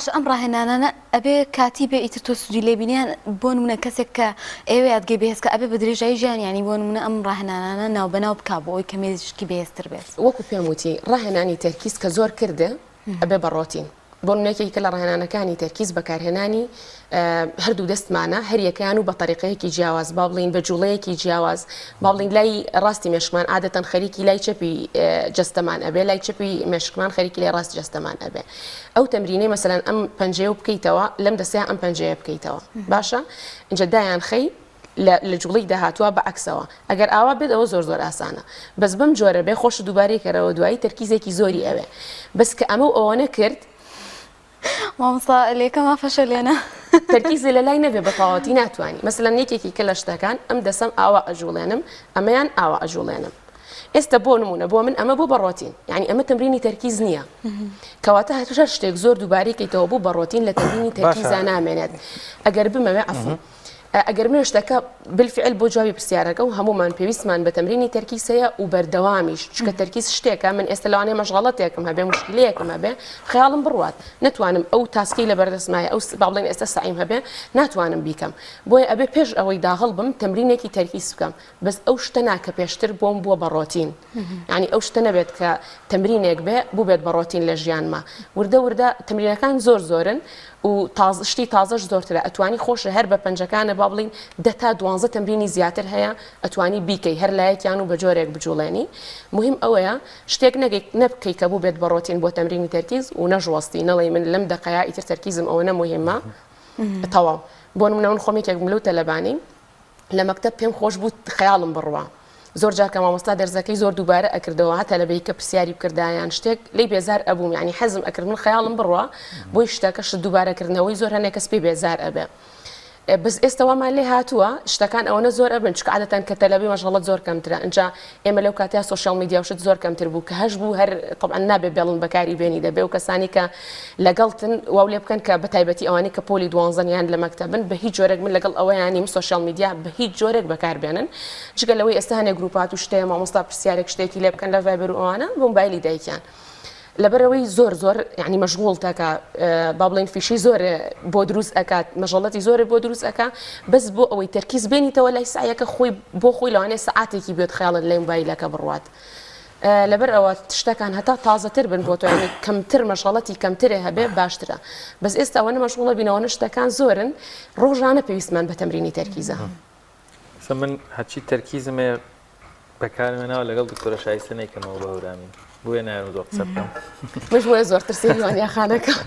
باشە ئەم ڕاهێنانانە ئەبێ کاتی بێ ئیتر تۆ سوودی لێ بینی یان بۆ نمونە کەسێک کە ئەیەوێ یادگەی بەهێز کا ئەبێ بە درێژایی ژیان یانی بۆ نمونە ئەم ڕاهێنانانە ناو بەناو بکا بۆ ئەوەی کە مێشکی بەهێزتر بێت. وەکو پێم وتی ڕاهێنانی تەرکیز کە زۆر کردێ ئەبێ بە ڕۆتین. بۆ نمونە یەکێکە لە ڕاهێنانەکانی تەرکیز بەکارهێنانی هەردوو دەستمانە هەریەکەیان و بە تەریقەیەکی جیاواز با بڵین بە جوڵەیەکی جیاواز با بڵین لای ڕاستی مێشکمان عادەتەن خەریکی لای چەپی جەستەمان ئەبێ لای چەپی مێشکمان خەریکی لای ڕاست جەستەمان ئەبێ ئەو تەمرینەی مەسەلەن ئەم پەنجەیە و بکەیتەوە لەم دەستەیە ئەم پەنجەیە بکەیتەوە باشە اینجا دایان خەی لە جوڵەی داهاتوە بە عەکسەوە ئەگەر ئاوا بێت ئەوە زۆر زۆر ئاسانە بەس بەم جۆرە بێ خۆشت دووبارەی کەرەوە دوایی تەرکیزێکی زۆری ئەوێ بەس کە ئەمە و ئەوە نەکرد مامۆستا لێکەما فەشەلێنە. تەرکیزی لە لای نەبێ بە تەواوەتی ناتوانی مەسەلەن یەکێکی کە لە شتەکان ئەم دەسەم ئاوا ئەجوڵێنم ئەمەیان ئاوا ئەجوڵێنم ئێستا بۆ نمونە بۆ من ئەمە بۆ بە ڕۆتین یعنی ئەمە تەمرینی تەرکیز نییە کەواتە هەر شتێک زۆر دووبارەی کەیتەوە بوو بە ڕۆتین لە تەمرینی تەرکیزا نامێنێت ئەگەر بمەوێ عەفو ئەگەر من شتەکە بالفعل بۆ جوابی پرسیارەکە و هەمومان پێویستمان بە تەمرینی تەرکیز هەیە و بەردەوامیش چکە تەرکیز شتێکە من ئێستا لەوانەیە مەشغەڵەتێکم هەبێ مشکلەیەکم هەبێ خەیاڵم بڕوات نەتوانم ئەو task ەی لە بەردەستمایە ئەو با بڵێن ئێستا سەعیم هەبێ ناتوانم بیکەم بۆیە ئەبێ پێش ئەوەی داغڵ بم تەمرینێکی تەرکیز بکەم بەس ئەو شتە نا کە پێشتر بۆم بووە بە ڕۆتین یعنی ئەو شتە نەبێت کە تەمرینێک بێ بووبێت بە ڕۆتین لە ژیانما وردە وردە تەمرینەکان زۆر زۆرن و تاز شتی تازەش زۆرترە ئەتوانی خۆشە هەر بە پەنجەکانە با بڵین دە تا دوانزە تەمرینی زیاتر هەیە ئەتوانی بیکەی هەر لایەکیان و بە جۆرێک بجوڵێنی مهم ئەوەیە شتێک نەگەیت نەبکەی کە بووبێت بە ڕۆتین بۆ تەمرینی تەرکیز و نەژوەستی نەڵێی من لەم دەقەیا ئیتر تەرکیزم ئەوەنە مهمە تەواو بۆ نمونە من خۆم یەکێک بووم لەو تەلەبانەی لە مەکتەب پێم خۆش بوو خەیاڵم بڕوا زۆر جار کە مامۆستا دەرزەکەی زۆر دووبارە ئەکردەوە هەتا لەبەی کە پرسیاری بکردا یان شتێک لێی بێزار ئەبووم یعنی حەزم ئەکرد من خەیاڵم بڕوا بۆی شتەکە شت دووبارەکردنەوەی زۆر هەنێک کەس پێی بێزار ئەبێ بەس ئێستا وامان لێ هاتووە شتەکان ئەوەنە زۆر ئەبن چکە عادەتەن کە تەلەبەی مەشغەڵەت زۆر کەمترە ئینجا ئێمە لەو کاتیا social media و شت زۆر کەمتر بوو کە هەش بوو هەر طبعا نابێ بێڵن بەکاری بێنی دەبێ و کەسانی کە لەگەڵتن واو لێ بکەن کە بە تایبەتی ئەوانەی کە پۆلی دوانزەن یان لە مەکتەبن بە هیچ جۆرێک من لەگەڵ ئەوەیان نیم social media بە هیچ جۆرێک بەکار بێنن جگە لەوەی ئێستا هەنێ گروپات و شتەیە مامۆستا پرسیارێک شتێکی لێ بکەن لە ڤایبەر و ئەوانە بۆ مۆبایلی دایکیان لەبەرەوەی زۆر زۆر یعنی مەشغوڵ تەکا با بڵێن فیشەی زۆر بۆ دروست ئەکات مەژەڵەتی زۆرێ بۆ دروست ئەکا بەس بۆ ئەوەی تەرکیز بێنیتەوە لای سعیەکە خۆی بۆ خۆی لەوانەیە سەعاتێکی بێت خەیاڵت لای مۆبایلەکە بڕوات لەبەر ئەوە شتەکان هەتا تازەتر بن بۆ تۆ یانی کەمتر مەشغەڵەتی کەمترێ هەبێ باشترە بەس ئێستا ئەوەنە مەشغوڵە بین ئەوەنە شتەکان زۆرن ڕۆژانە پێویستمان بە تەمرینی تەرکیزە. ئێستا من هەرچی تەرکیزم هەیە بەکارم هێناوە لەگەڵ دکتۆرە شایستە نەیکەمەوە بە هەورامی بۆیە نایەوێم زۆر قسە بکەم. منش بۆیە زۆرتر سەیری وانیا خانەکەم.